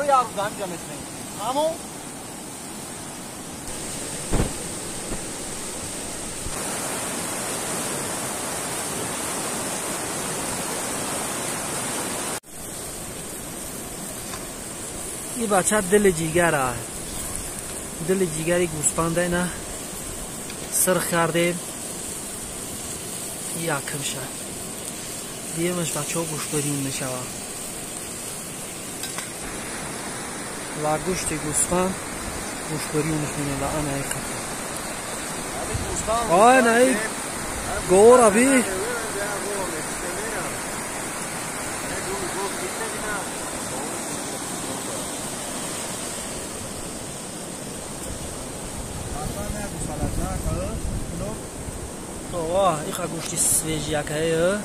як рӯз ҳаминҷа метавонем. Тамом. این بچه دل جیگر است. دل جیگری گوسفند اینا سرخ کردیم. یکم شد. دیمش بچه ها گوشت بریون میشود. و گوشت گوسفند گوشت بریونش می‌کنه و انا ای خطر. آه نه ای گورا بی. آه این گوشتی سویجی که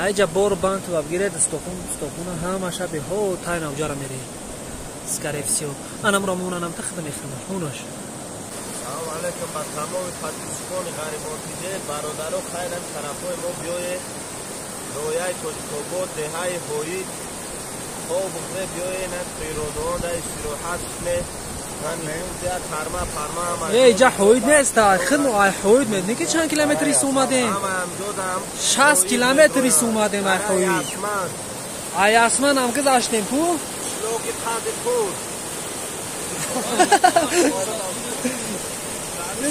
ایجا بور بانت و بگیره دستخون همه شب ها تای نوجا میره سکارفسیو انم را مونم تخت میخرم خونش. سلام علیکم با تمام پادکستان غریبان دیده برادرو خیرم طرفای ما بیای رویای توجیک‌آباد دهای هویت خوب بخره بیای نه پیرودان در استراحت نه ای جا حوید نیست خود ای حوید میدونی که چند کیلومتری اومدیم 60 کیلومتری اومدیم ای حوید ای اسمان هم گذاشتیم کو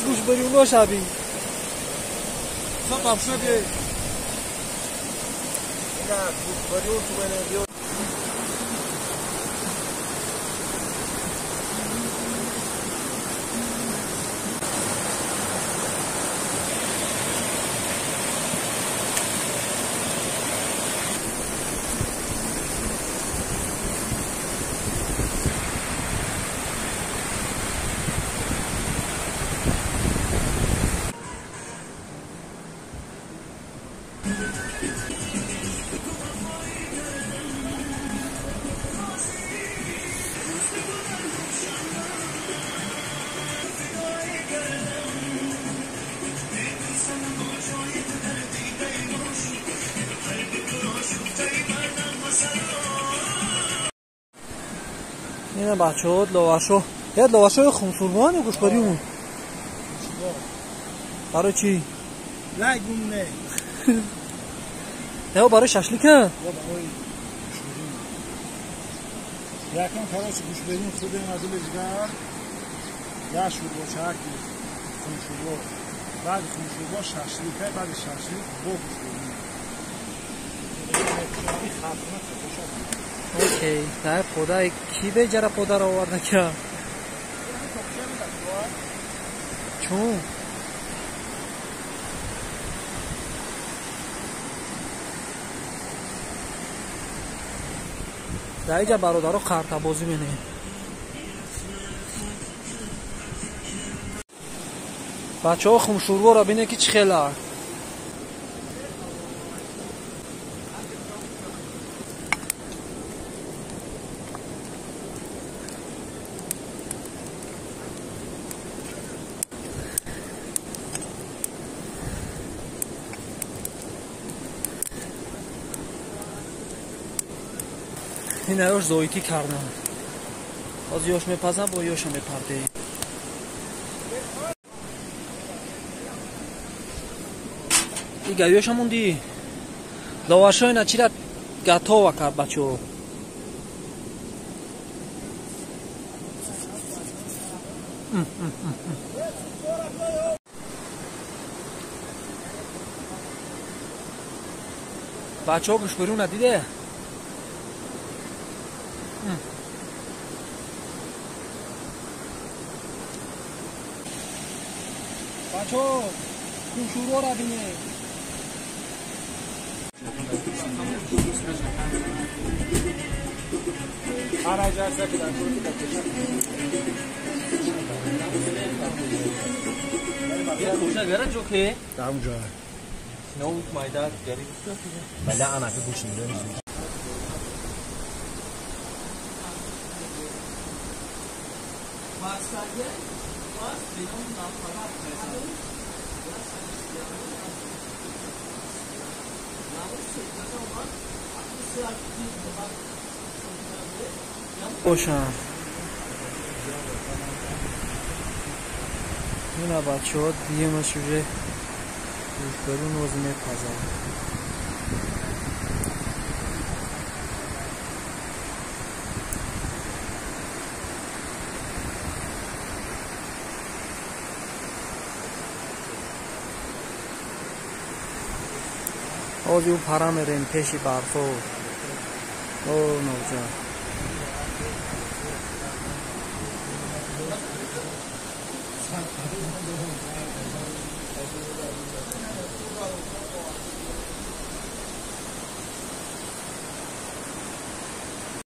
گوش بریون شبی اینا بچه‌ها لواشو یه لواشو خونسوروانه گوش بریون برای چی؟ نه گونه نه برای ششلیکه؟ یا برای گوش بریون یکم کراس گوش بریون خودم از جگر یه شوربا چک خونشوربا بعد خونشوربا ششلیکه بعد ششلیک با گوش بریون اوکی نه پودا کی به جرا پودا رو آورده که چون در اینجا برادرها قرطه بازی می‌کنه. بچه‌ها خمشوربا را بینه که چه خیلی این ایوش زویتی کردم از یوش میپزم با یوش میپرده دیگه یوش هموندی لواشو اینا چی را گاتووا کرد بچو بچه ها گوش برون ندیده بچه ها گوشورو را بینه Бошанд. Ина бачаҳо диемаш уже гӯшберун ози мепазад. Ози ӯ пара мерем пеши барфо. О навҷа.